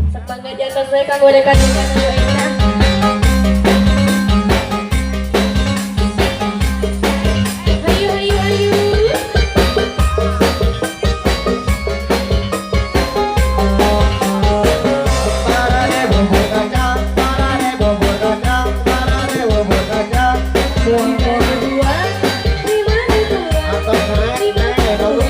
Sok bangga jantan saya kanggo rekan-rekan Bu Eka. Hayu hayu hayu. Parare bubur kacang, parare bubur kacang, parare bubur kacang. 5 2 5 2 Atau naik, 5 naik, 2 bagus.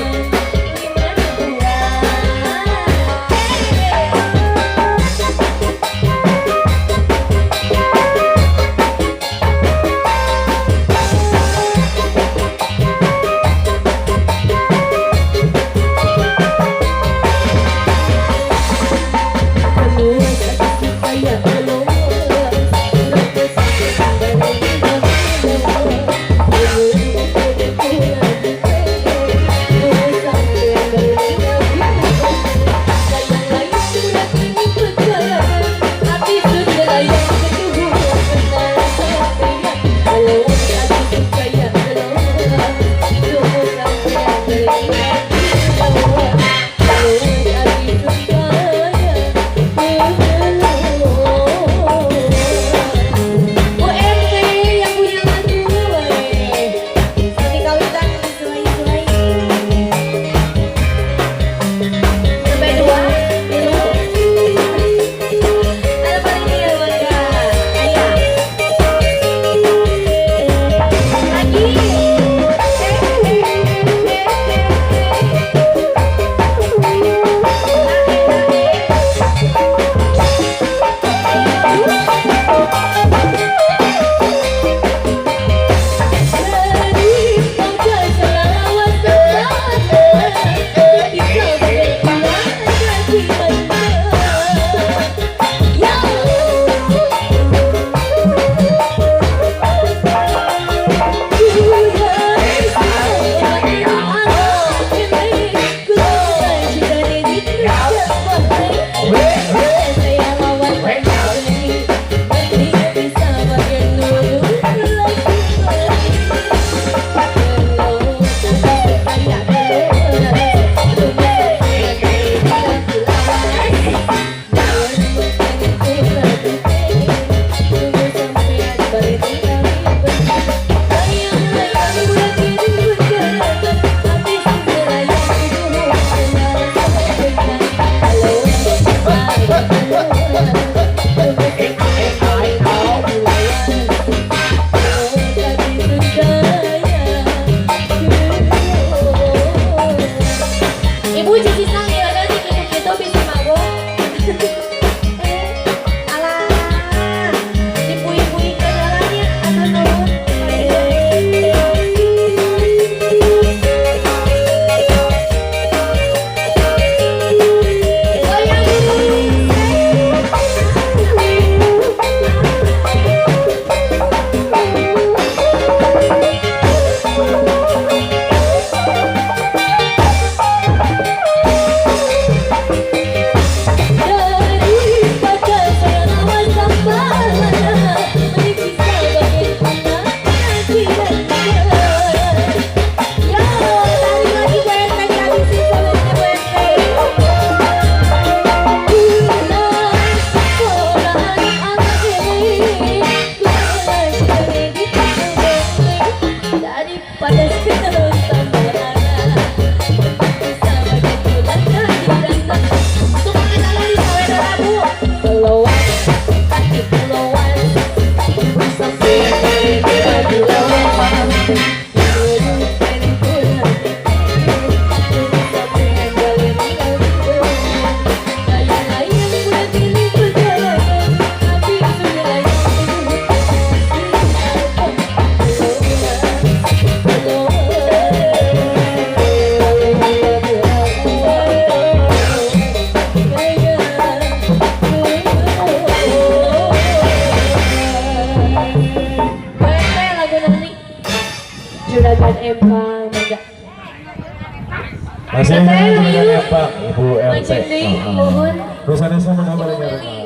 5 2. UMP yang punya lagu boleh. Sami kawitan suai-suai. Sampai 2, 3. Ada paling dia warga. Ayo. Lagi. Ibu cici sang ya ada gitu-gitu bisa mabok. Alah, dipui-pui ke jalannya atau nuhun. Goyang. Daripada saya lawan sambalana, mending bisa bagian kuna jirannya. Yo, tarik lagi Bu RT, habisin sebenarnya Bu RT. Pulang sekolah anak ini, daripada saya sambalana, bisa bagian kuna jirannya. Tukang kita di sawer Rabu. Keluar, kaki keluar, sampai lagu nanti Juragan Empang mangga. Masih Teteh, Juragan ayo. Empang, Ibu RT. Maju deui, mohon. Desa-desa Ibu menambah Meli.